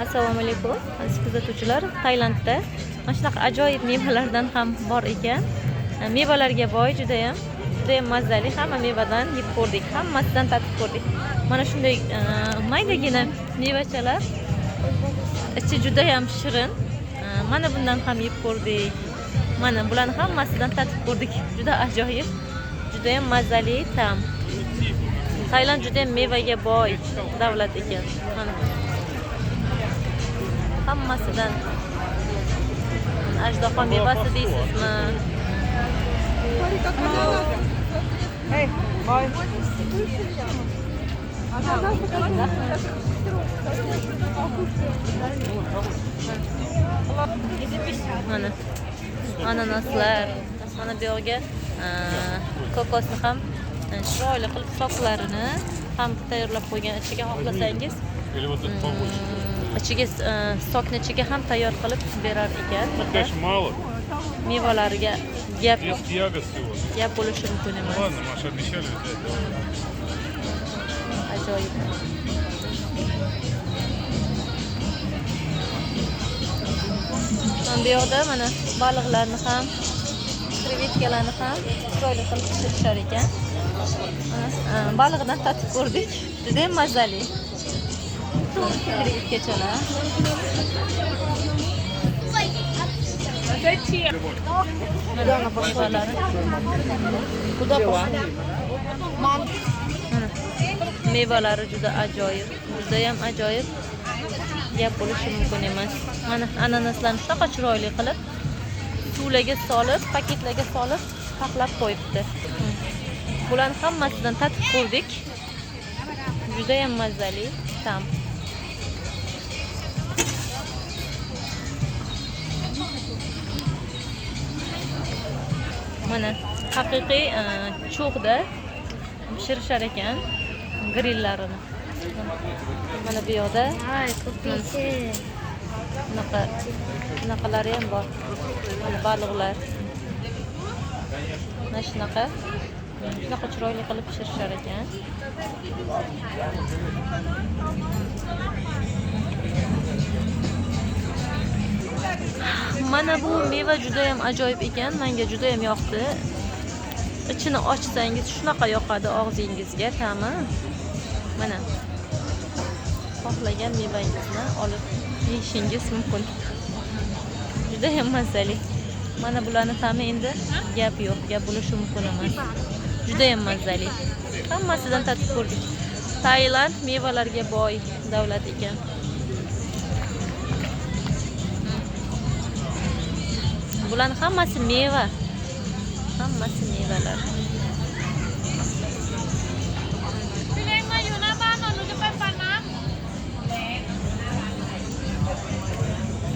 Assalomu alaykum aziz kuzatuvchilar. Tailandda mana shunaqa ajoyib mevalardan ham bor ekan. Mevalarga boy, judayam judayam mazali. Hamma mevadan yeb ko'rdik, hammasidan tatib ko'rdik. Mana shunday maydagina mevachalar, ichi judayam shirin. Mana bundan ham yeb ko'rdik. Mana bularni hammasidan tatib ko'rdik. Juda ajoyib, judayam mazali ta'm. Tailand judayam mevaga boy davlat ekan. Mana hammasidan, ajdaho mevasi deysizmi? Эй, бой. Mana ananaslar, mana bu yoqga kokosni ham chiroyli qilib soklarini ham tayyorlab qo'ygan. Ichiga xohlasangiz, Или вот этот побольше. Ichiga sokni ichiga ham tayyor qilib berar ekan. Ну, конечно, мало. Mevalariga gap 200 ягод всего. Gap bo'lishi mumkin Ну emas. ладно, Маша, обещали взять. Давай. Ajoyib. Mana bu yoqda mana baliqlarni ham, krevetkalarni ham chiroyli qilib pishirishar ekan. Mana, balig'idan tatib ko'rdik. Judayam mazali. Krevetkachalar. Зачем? Mana mevalari. Куда пошла? Mana mevalari juda ajoyib, judayam ajoyib. Gap bo'lishi mumkin emas. Mana ananaslarni shunaqa chiroyli qilib suvlarga solib, paketlarga solib saqlab qo'yibdi. Bularni hammasidan tatib ko'rdik. Judayam mazali ta'm. Mana haqiqiy cho'g'da pishirishar ekan grillarini. Mana bu yoqda Ay, купите. bunaqa bunaqalari ham bor. Mana baliqlar. Mana shunaqa shunaqa chiroyli qilib pishirishar ekan. Mana bu meva juda ham ajoyib ekan, menga juda ham yoqdi. Ichini ochsangiz shunaqa yoqadi og'zingizga ta'mi. Mana xohlagan mevangizni olib yeyishingiz mumkin. Juda ham mazali. Mana bularni ta'mi endi gap yo'q, gap bo'lishi mumkin emas. Juda ham mazali. Hammasidan tatib ko'rdik. Tailand mevalarga boy davlat ekan. Bularni hammasi meva. Hammasi mevalar.